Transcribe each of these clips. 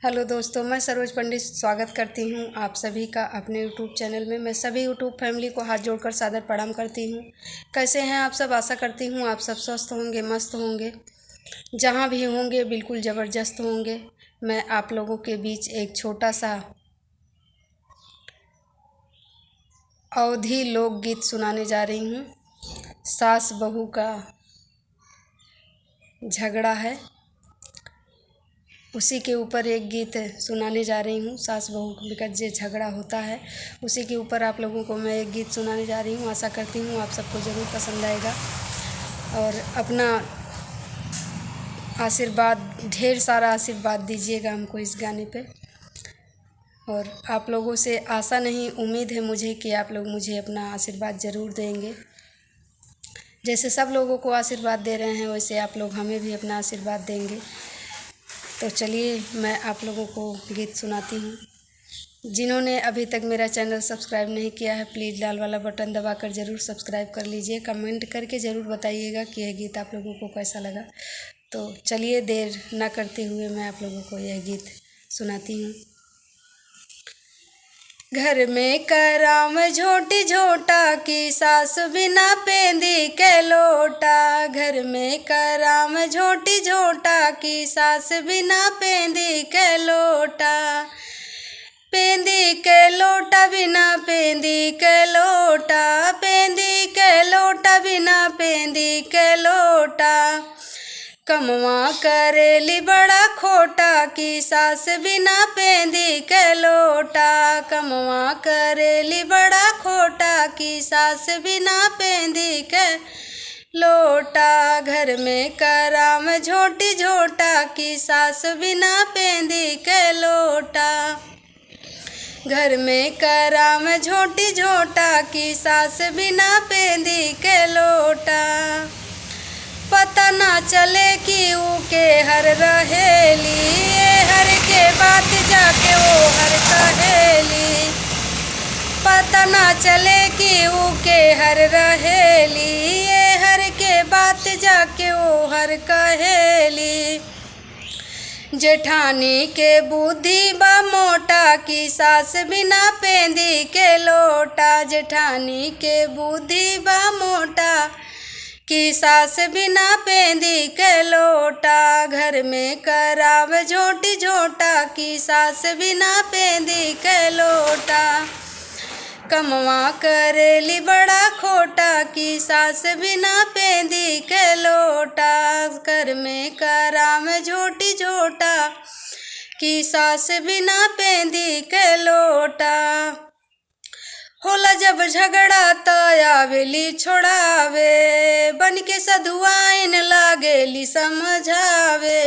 Hello दोस्तों, मैं सरोज पंडित स्वागत करती हूं आप सभी का अपने यूट्यूब चैनल में। मैं सभी यूट्यूब फैमिली को हाथ जोड़कर सादर प्रणाम करती हूं। कैसे हैं आप सब? आशा करती हूं आप सब स्वस्थ होंगे, मस्त होंगे, जहां भी होंगे बिल्कुल ज़बरदस्त होंगे। मैं आप लोगों के बीच एक छोटा सा अवधी लोकगीत सुनाने जा रही हूँ। सास बहू का झगड़ा है, उसी के ऊपर एक गीत सुनाने जा रही हूँ। सास बहू का जो झगड़ा होता है उसी के ऊपर आप लोगों को मैं एक गीत सुनाने जा रही हूँ। आशा करती हूँ आप सबको ज़रूर पसंद आएगा और अपना आशीर्वाद, ढेर सारा आशीर्वाद दीजिएगा हमको इस गाने पे। और आप लोगों से आशा नहीं, उम्मीद है मुझे कि आप लोग मुझे अपना आशीर्वाद ज़रूर देंगे। जैसे सब लोगों को आशीर्वाद दे रहे हैं वैसे आप लोग हमें भी अपना आशीर्वाद देंगे। तो चलिए मैं आप लोगों को गीत सुनाती हूँ। जिन्होंने अभी तक मेरा चैनल सब्सक्राइब नहीं किया है, प्लीज़ लाल वाला बटन दबाकर ज़रूर सब्सक्राइब कर लीजिए। कमेंट करके ज़रूर बताइएगा कि यह गीत आप लोगों को कैसा लगा। तो चलिए देर ना करते हुए मैं आप लोगों को यह गीत सुनाती हूँ। घर में कराम झोटी झोटा की सास बिना पेंदी के लोटा। घर में कराम झोटी झोटा की सास बिना पेंदी के लोटा। पेंदी के लोटा बिना पेंदी के लोटा, पेंदी के लोटा बिना पेंदी के लोटा। कमवा करेली बड़ा खोटा की सास बिना पेंदी के लोटा। कमवा करेली बड़ा खोटा की सास बिना पेंदी के लोटा। घर में कराम झोटी झोटा की सास बिना पेंदी के लोटा। घर में कराम झोटी झोटा की सास बिना पेंदी के लोटा। पता ना चले कि ऊ के हर रहेली, हर के बात जाके वो हर कहेली। पता ना चले कि ऊ के हर रहेली, हर के बात जाके वो हर कहेली। जेठानी के बुद्धि बा मोटा की सास बिना पेंदी के लोटा। जेठानी के बुद्धि बा मोटा की सास बिना पेंदी के लोटा। घर में कराव झोटी झोटा की सास बिना पेंदी के लोटा। कमवा करेली बड़ा खोटा की सास बिना पेंदी के लोटा। घर में कराम झोटी झोटा की सास बिना पेंदी के लोटा। होला जब झगड़ा तो आवेली छोड़ावे, बन के सधुआइन लागेली समझावे।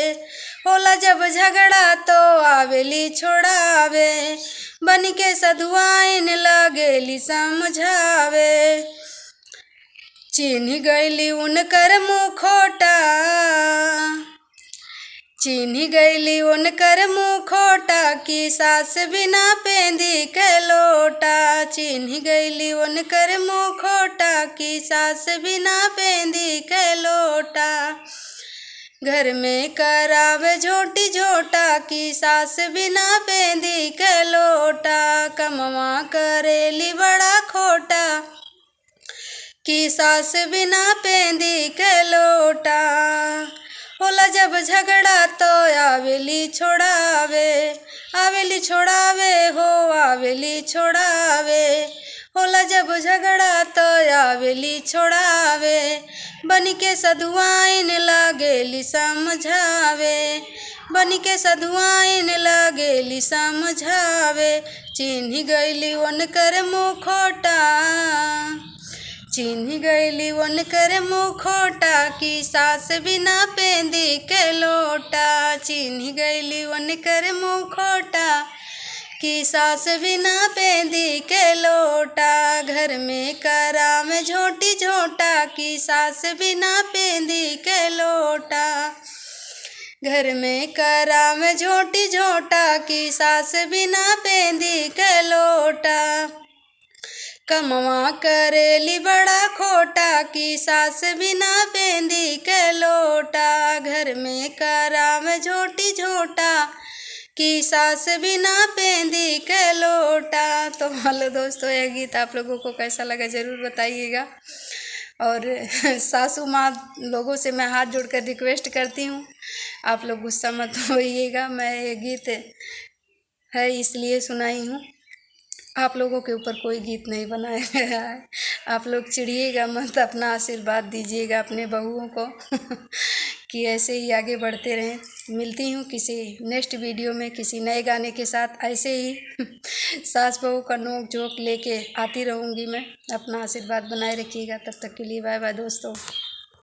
होला जब झगड़ा तो आवेली छोड़ावे, बन के सधुआइन लागेली समझावे। चिन्ह गईली उनकर मुँह खोटा, चिन्ह गईली उनकर मुँह खोटा की सास बिना पेंदी के लोटा। चिन्ह गईली उनकर मुँह खोटा की सास बिना पेंदी के लोटा। घर में करावे झोटी झोटा की सास बिना पेंदी के लोटा। कमवा करेली बड़ा खोटा की सास बिना पेंदी के लोटा। होला जब झगड़ा तो आवेली छोड़ावे, आवेली छोड़ावे हो आवेली छोड़ावे। होला जब झगड़ा तो आवेली छोड़ावे, बन के सधुआइन लागेली समझावे। बन के सधुआइन लागेली समझावे। चिन्ह गईली उनकर मुँह खोटा, चिन्ह गईली उनकर मुँह खोटा की सास बिना पेंदी के लोटा। चिन्ह गईली उनकर मुँह खोटा की सास बिना पेंदी के लोटा। घर में कराम झोटी झोटा की सास बिना पेंदी के लोटा। घर में कराम झोटी झोटा की सास बिना पेंदी के लोटा। कमवा करेली बड़ा खोटा की सास बिना पेंदी के लोटा। घर में कराम झोटी झोटा कि सास बिना पेंदी के लोटा। तो हेलो दोस्तों, यह गीत आप लोगों को कैसा लगा ज़रूर बताइएगा। और सासू माँ लोगों से मैं हाथ जोड़कर रिक्वेस्ट करती हूँ, आप लोग गुस्सा मत होइएगा, मैं ये गीत है इसलिए सुनाई हूँ, आप लोगों के ऊपर कोई गीत नहीं बनाया गया है। आप लोग चिढ़िएगा मत, अपना आशीर्वाद दीजिएगा अपने बहुओं को कि ऐसे ही आगे बढ़ते रहें। मिलती हूँ किसी नेक्स्ट वीडियो में किसी नए गाने के साथ, ऐसे ही सास बहू का नोक झोंक लेके आती रहूँगी मैं। अपना आशीर्वाद बनाए रखिएगा, तब तक के लिए बाय बाय दोस्तों।